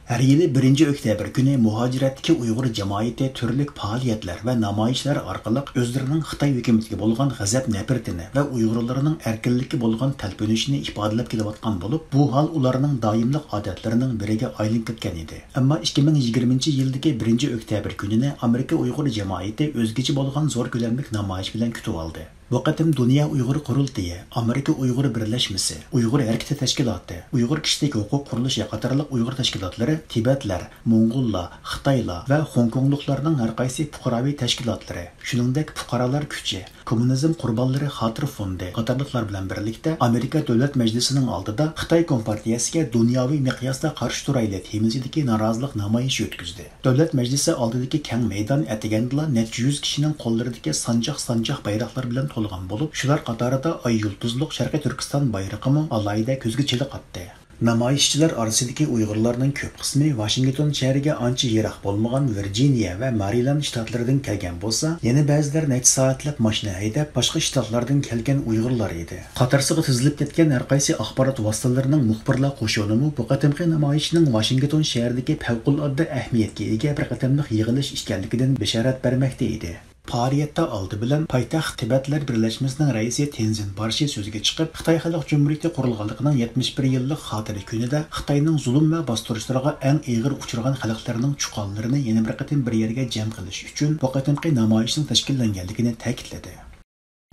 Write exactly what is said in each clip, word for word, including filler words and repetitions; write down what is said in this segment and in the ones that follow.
ھەر يىلى بىرىنچى ئۆكتەبىر كۈنى مۇھاجىرەتتىكى ئۇيغۇر جامائىتى تۈرلۈك پائالىيەتلەر ۋە نامايىشلار ئارقىلىق ئۆزلىرىنىڭ خىتاي ھۆكۈمىتىگە بولغان غەزەپ-نەپرىتىنى ۋە ئۇيغۇرلارنىڭ ئەركىنلىككە بولغان تەلپۈنۈشىنى ئىپادىلەپ كېلىۋاتقان بولۇپ، بۇ ھال ئۇلارنىڭ دائىملىق ئادەتلىرىنىڭ بىرىگە ئايلىنىپ كەتكەن ئىدى. ئەمما ئىككى مىڭ يىگىرمىنچى يىلدىكى بىرىنچى ئۆكتەبىر كۈنىنى ئامېرىكا ئۇيغۇر جامائىتى ئۆزگىچە بولغان زور كۆلەملىك نامايىش بىلەن كۈتۈۋالدى. بۇ قېتىم دۇنيا ئۇيغۇر قۇرۇلتىيى، ئامېرىكا ئۇيغۇر بىرلەشمىسى، ئۇيغۇر ھەرىكىتى تەشكىلاتى، ئۇيغۇر كىشىلىك ھوقۇق قۇرۇلۇشى قاتارلىق ئۇيغۇر تەشكىلاتلىرى، تىبەتلەر، موڭغۇللار، خىتايلار ۋە خوڭكوڭلۇقلارنىڭ ھەرقايسى پۇقراۋى تەشكىلاتلىرى، شۇنىڭدەك پۇقرالار كۈچى، كوممۇنىزم قۇربانلىرى خاتىرە فوندى قاتارلىقلار بىلەن بىرلىكتە ئامېرىكا دۆلەت مەجلىسىنىڭ ئالدىدا خىتاي كومپارتىيەسىگە دۇنياۋى مىقياستا قارشى تۇرايلى تېمىسىدىكى نارازىلىق نامايىشى ئۆتكۈزدى. دۆلەت مەجلىسى ئالدىدىكى كەڭ مەيدان ئەتىگەندىلا نەچچە يۈز كىشىنىڭ قوللىرىدىكى سانجاق-سانجاق بايراقلار بىلەن تولغان بولۇپ، شۇلار قاتارىدا ئاي يۇلتۇزلۇق شەرقىي تۈركىستان بايرىقىمۇ ئالاھىدە كۆزگە چېلىقاتتى. نامايىشچىلار ئارىسىدىكى ئۇيغۇرلارنىڭ كۆپ قىسمى ۋاشىنگتون شەھىرىگە ئانچە يىراق بولمىغان ۋىرجىنىيە ۋە مارىلاند شتاتلىرىدىن كەلگەن بولسا، يەنە بەزىلەر نەچچە سائەتلەپ ماشىنا ھەيدەپ، باشقا شتاتلاردىن كەلگەن ئۇيغۇرلار ئىدى. قاتارسىغا تىزىلىپ كەتكەن ھەرقايسى ئاخبارات ۋاسىتىلىرىنىڭ مۇخبىرلار قوشۇنىمۇ بۇ قېتىمقى نامايىشنىڭ ۋاشىنگتون شەھىرىدىكى پەۋقۇلئاددە ئەھمىيەتكە ئىگە بىر قېتىملىق يىغىلىش ئىكەنلىكىدىن بېشارەت بەرمەكتە ئىدى. پائالىيەتتە ئالدى بىلەن پايتەخت تىبەتلەر بىرلەشمىسىنىڭ رەئىسى تېنزىن بارشى سۆزگە چىقىپ، خىتاي خەلق جۇمھۇرىيىتى قۇرۇلغانلىقىنىڭ يەتمىش بىر يىللىق خاتىرە كۈنىدە خىتاينىڭ زۇلۇم ۋە باستۇرۇشلىرىغا ئەڭ ئېغىر ئۇچرىغان خەلقلەرنىڭ چۇقانلىرىنى يەنە بىر قېتىم بىر يەرگە جەم قىلىش ئۈچۈن بۇ قېتىمقى نامايىشنىڭ تەشكىللەنگەنلىكىنى تەكىتلىدى.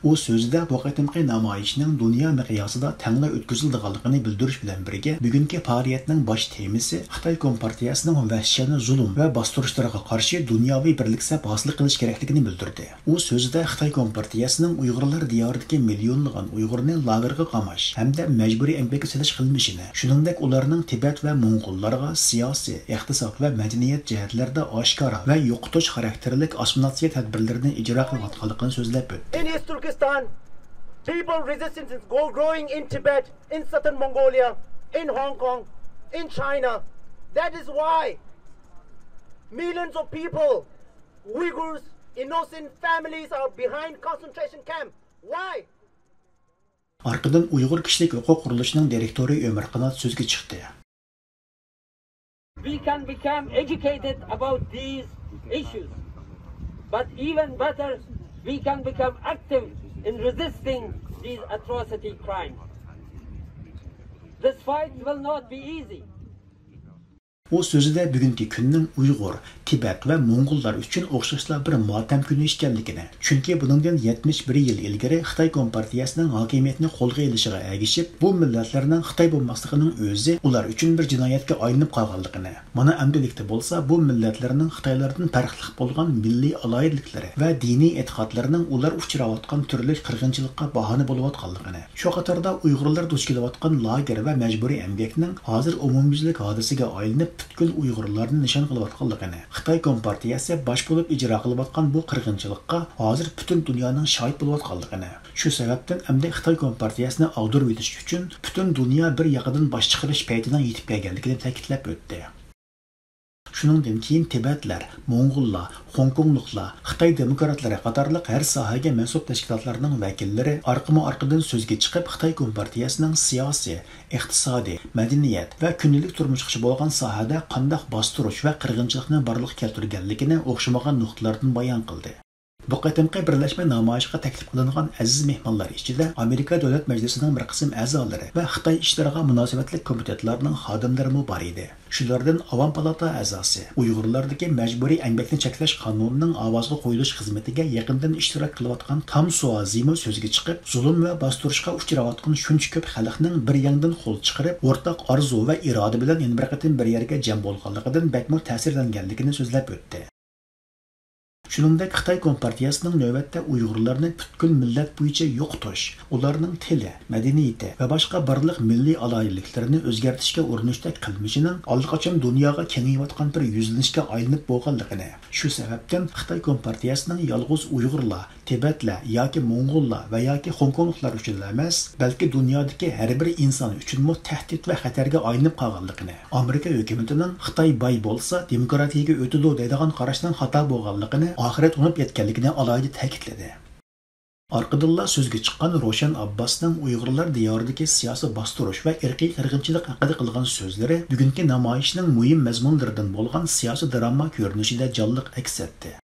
ئۇ سۆزىدە بۇ قېتىمقى نامايىشنىڭ دۇنيا مىقياسىدا تەڭلا ئۆتكۈزۈلىدىغانلىقىنى بىلدۈرۈش بىلەن بىرگە، بۈگۈنكى پائالىيەتنىڭ باش تېمىسى خىتاي كومپارتىيەسىنىڭ ۋەھشىيانە زۇلۇم ۋە باستۇرۇشلىرىغا قارشى دۇنياۋى بىرلىك سەپ ھاسىل قىلىش كېرەكلىكىنى بىلدۈردى. ئۇ سۆزىدە خىتاي كومپارتىيەسىنىڭ ئۇيغۇرلار دىيارىدىكى مىليونلىغان ئۇيغۇرنى لاگېرغا قاماش ھەمدە مەجبۇرىي ئەمگەككە سېلىش قىلمىشىنى، شۇنىڭدەك ئۇلارنىڭ تىبەت ۋە موڭغۇللارغا سىياسىي، ئىقتىساد ۋە مەدەنىيەت جەھەتلەردە ئاشكارا ۋە يوقىتىش خاراكتېرلىك ئاسسىمىلياتسىيە تەدبىرلىرىنى ئىجرا قىلىۋاتقانلىقىنى سۆزلەپ ئۆتتى. In East Turkestan, people resistance is go-, growing in Tibet, in southern Mongolia, in Hong Kong, in China. That is why millions of people, Uyghurs, innocent families are behind concentration camp. Why? ئارقىدىن ئۇيغۇر كىشىلىك ھوقۇق قۇرۇلۇشىنىڭ دىرېكتورى ئۆمەر قانات سۆزگە چىقتى. We can become educated about these issues. But even better, we can become active in resisting these atrocity crimes. This fight will not be easy. ئۇ سۆزىدە بۈگۈنكى كۈننىڭ ئۇيغۇر، تىبەت ۋە موڭغۇللار ئۈچۈن ئوخشاشلا بىر ماتەم كۈنى ئىكەنلىكىنى، چۈنكى بۇنىڭدىن يەتمىش بىر يىل ئىلگىرى خىتاي كومپارتىيەسىنىڭ ھاكىمىيەتنى قولغا ئېلىشىغا ئەگىشىپ، بۇ مىللەتلەرنىڭ خىتاي بولماسلىقىنىڭ ئۆزى ئۇلار ئۈچۈن بىر جىنايەتكە ئايلىنىپ قالغانلىقىنى، مانا ئەمدىلىكتە بولسا بۇ مىللەتلەرنىڭ خىتايلاردىن پەرقلىق بولغان مىللىي ئالاھىدىلىكلىرى ۋە دىنىي ئېتىقادلىرىنىڭ ئۇلار ئۇچراۋاتقان تۈرلۈك قىرغىنچىلىققا باھانە بولۇۋاتقانلىقىنى، شۇ قاتاردا ئۇيغۇرلار دۇچ كېلىۋاتقان لاگېر ۋە مەجبۇرىي ئەمگەكنىڭ ھازىر ئومۇميۈزلۈك ھادىسىگە ئايلىنىپ، پۈتكۈل ئۇيغۇرلارنى نىشان قىلىۋاتقانلىقىنى، خىتاي كومپارتىيەسى باش بولۇپ ئىجرا قىلىۋاتقان بۇ قىرغىنچىلىققا ھازىر پۈتۈن دۇنيانىڭ شاھىت بولۇۋاتقانلىقىنى، شۇ سەۋەبتىن ئەمدى خىتاي كومپارتىيەسىنى ئاغدۇرۇۋېتىش ئۈچۈن پۈتۈن دۇنيا بىر ياقىدىن باش چىقىرىش پەيتىنىڭ يېتىپ كەلگەنلىكىنى تەكىتلەپ ئۆتتى. شۇنىڭدىن كېيىن تىبەتلەر، موڭغۇللار، خوڭكوڭلۇقلار، خىتاي دېموكراتلىرى قاتارلىق ھەر ساھەگە مەنسۇپ تەشكىلاتلارنىڭ ۋەكىللىرى ئارقىمۇ ئارقىدىن سۆزگە چىقىپ، خىتاي كومپارتىيەسىنىڭ سىياسىي، ئىقتىسادىي، مەدەنىيەت ۋە كۈندىلىك تۇرمۇشقىچە بولغان ساھەدە قانداق باستۇرۇش ۋە قىرغىنچىلىقنى بارلىققا كەلتۈرگەنلىكىنى ئوخشىمىغان نۇقتىلاردىن بايان قىلدى. بۇ قېتىمقى بىرلەشمە نامايىشقا تەكلىپ قىلىنغان ئەزىز مېھمانلار ئىچىدە ئامېرىكا دۆلەت مەجلىسىنىڭ بىر قىسىم ئەزالىرى ۋە خىتاي ئىشلىرىغا مۇناسىۋەتلىك كومىتېتلارنىڭ خادىملىرىمۇ بار ئىدى. شۇلاردىن ئاۋام پالاتا ئەزاسى، ئۇيغۇرلاردىكى مەجبۇرىي ئەمگەكنى چەكلەش قانۇنىنىڭ ئاۋازغا قويۇلۇش خىزمىتىگە يېقىندىن ئىشتىراك قىلىۋاتقان تام سۇازىمۇ سۆزگە چىقىپ، زۇلۇم ۋە باستۇرۇشقا ئۇچراۋاتقان شۇنچە كۆپ خەلقنىڭ بىر يەڭدىن قول چىقىرىپ، ئورتاق ئارزۇ ۋە ئىرادە بىلەن يەنە بىر قېتىم بىر يەرگە جەم بولغانلىقىدىن بەكمۇ تەسىرلەنگەنلىكىنى سۆزلەپ ئۆتتى. شۇنىڭدەك خىتاي كومپارتىيەسىنىڭ نۆۋەتتە ئۇيغۇرلارنى پۈتكۈل مىللەت بويىچە يوقىتىش، ئۇلارنىڭ تىلى، مەدەنىيىتى ۋە باشقا بارلىق مىللىي ئالاھىدىلىكلىرىنى ئۆزگەرتىشكە ئۇرۇنۇشتەك قىلمىشىنىڭ ئاللىقاچان دۇنياغا كېڭىيىۋاتقان بىر يۈزلىنىشكە ئايلىنىپ بولغانلىقىنى، شۇ سەۋەبتىن خىتاي كومپارتىيەسىنىڭ يالغۇز ئۇيغۇرلار، تىبەتلەر ياكى موڭغۇللار ۋە ياكى خوڭكوڭلۇقلار ئۈچۈنلا ئەمەس، بەلكى دۇنيادىكى ھەر بىر ئىنسان ئۈچۈنمۇ تەھدىت ۋە خەتەرگە ئايلىنىپ قالغانلىقىنى، ئامېرىكا ھۆكۈمىتىنىڭ «خىتاي باي بولسا، دېموكراتىيەگە ئۆتىدۇ» دەيدىغان قاراشنىڭ خاتا بولغانلىقىنى ئاخىرى تونۇپ يەتكەنلىكىنى ئالاھىدە تەكىتلىدى. ئارقىدىنلا سۆزگە چىققان روشەن ئابباسنىڭ ئۇيغۇرلار دىيارىدىكى سىياسىي باستۇرۇش ۋە ئىرقىي قىرغىنچىلىق ھەققىدە قىلغان سۆزلىرى بۈگۈنكى نامايىشنىڭ مۇھىم مەزمۇنلىرىدىن بولغان سىياسىي دراما كۆرۈنۈشىدە جانلىق ئەكس ئەتتى.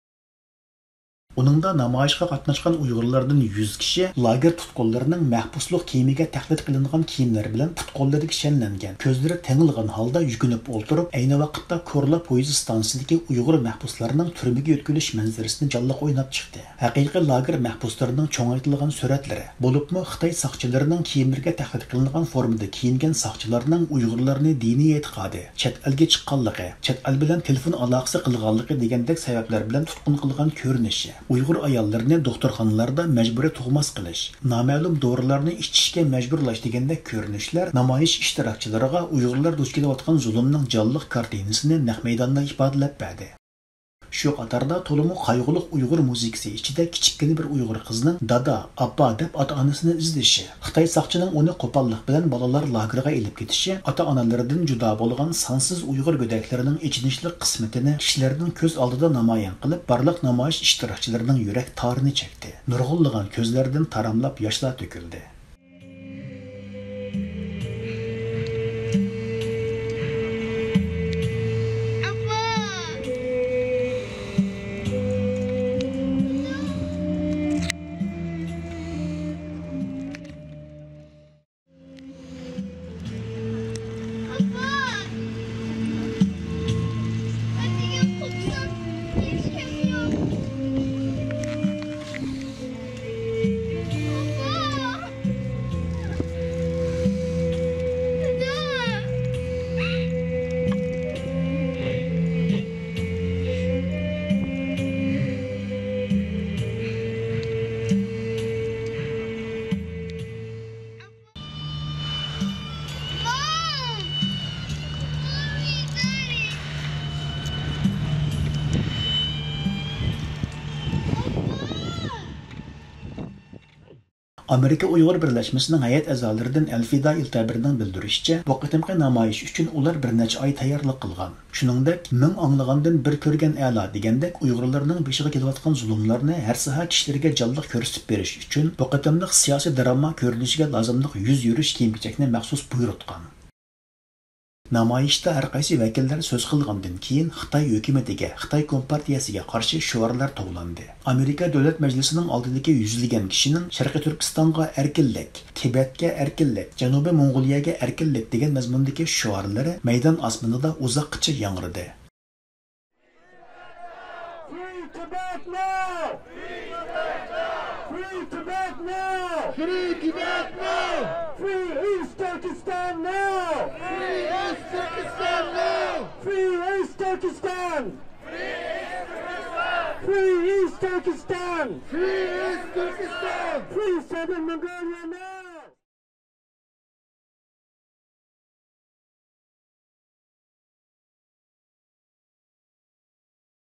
ئۇنىڭدا نامايىشقا قاتناشقان ئۇيغۇرلاردىن يۈز كىشى لاگېر تۇتقۇنلىرىنىڭ مەھبۇسلۇق كىيىمىگە تەقلىد قىلىنغان كىيىملىرى بىلەن پۇت قوللىرى كىشەنلەنگەن، كۆزلىرى تېڭىلغان ھالدا يۈكۈنۈپ ئولتۇرۇپ، ئەينى ۋاقىتتا كورلا پويىز ئىستانسىسىدىكى ئۇيغۇر مەھبۇسلارنىڭ تۈرمىگە يۆتكىلىش مەنزىرىسىنى جانلىق ئويناپ چىقتى. ھەقىقىي لاگېر مەھبۇسلىرىنىڭ چوڭايتىلغان سۈرەتلىرى، بولۇپمۇ خىتاي ساقچىلىرىنىڭ كىيىملىرىگە تەقلىد قىلىنغان فورمىدا كىيىنگەن ساقچىلارنىڭ ئۇيغۇرلارنى دىنىي ئېتىقادى، چەت ئەلگە چىققانلىقى، چەت ئەل بىلەن تېلېفون ئالاقىسى قىلغانلىقى دېگەندەك سەۋەبلەر بىلەن تۇتقۇن قىلغان كۆرۈنۈشى، ئۇيغۇر ئاياللىرىنى دوختۇرخانىلاردا مەجبۇرىي تۇغماس قىلىش، نامەلۇم دورىلارنى ئىچىشكە مەجبۇرلاش دېگەندەك كۆرۈنۈشلەر نامايىش ئىشتىراكچىلىرىغا ئۇيغۇرلار دۇچ كېلىۋاتقان زۇلۇمنىڭ جانلىق كارتىنىسىنى نەق مەيداندا ئىپادىلەپ بەردى. شۇ قاتاردا تولىمۇ قايغۇلۇق ئۇيغۇر مۇزىكىسى ئىچىدە كىچىككىنە بىر ئۇيغۇر قىزنىڭ دادا، ئاپا دەپ ئاتا-ئانىسىنى ئىزدىشى، خىتاي ساقچىنىڭ ئۇنى قوپاللىق بىلەن بالىلار لاگېرىغا ئېلىپ كېتىشى ئاتا-ئانىلىرىدىن جۇدا بولغان سانسىز ئۇيغۇر گۆدەكلىرىنىڭ ئېچىنىشلىق قىسمىتىنى كىشىلەرنىڭ كۆز ئالدىدا نامايان قىلىپ، بارلىق نامايىش ئىشتىراكچىلىرىنىڭ يۈرەك تارىنى چەكتى. نۇرغۇنلىغان كۆزلەردىن تاراملاپ ياشلار تۆكۈلدى. ئامېرىكا ئۇيغۇر بىرلەشمىسىنىڭ ھەيئەت ئەزالىرىدىن ئەلفىدا ئىلتەبىرنىڭ بىلدۈرۈشىچە، بۇ قېتىمقى نامايىش ئۈچۈن ئۇلار بىر نەچچە ئاي تەييارلىق قىلغان. شۇنىڭدەك، مىڭ ئاڭلىغاندىن بىر كۆرگەن ئەلا دېگەندەك، ئۇيغۇرلارنىڭ بېشىغا كېلىۋاتقان زۇلۇملارنى ھەر ساھە كىشىلىرىگە جانلىق كۆرسىتىپ بېرىش ئۈچۈن، بۇ قېتىملىق سىياسىي دراما كۆرۈنۈشىگە لازىملىق يۈز يۈرۈش كىيىم-كېچەكنى مەخسۇس بۇيرۇتقان. نامايىشتا ھەر قايسى ۋەكىللەر سۆز قىلغاندىن كېيىن، خىتاي ھۆكۈمىتىگە، خىتاي كومپارتىيەسىگە قارشى شوئارلار توۋلاندى. ئامېرىكا دۆلەت مەجلىسىنىڭ ئالدىدىكى يۈزلىگەن كىشىنىڭ شەرقىي تۈركىستانغا ئەركىنلىك، تىبەتكە ئەركىنلىك، جەنۇبىي موڭغۇلىيەگە ئەركىنلىك دېگەن مەزمۇندىكى شوئارلىرى مەيدان ئاسمىنىدا ئۇزاققىچە ياڭرىدى. Free Tibet now! Free Tibet now! Free Tibet now! Free East Turkestan now! Free East Turkestan now! Free East Turkestan! Free East Turkestan! Free East Turkestan! Free Southern Mongolia now!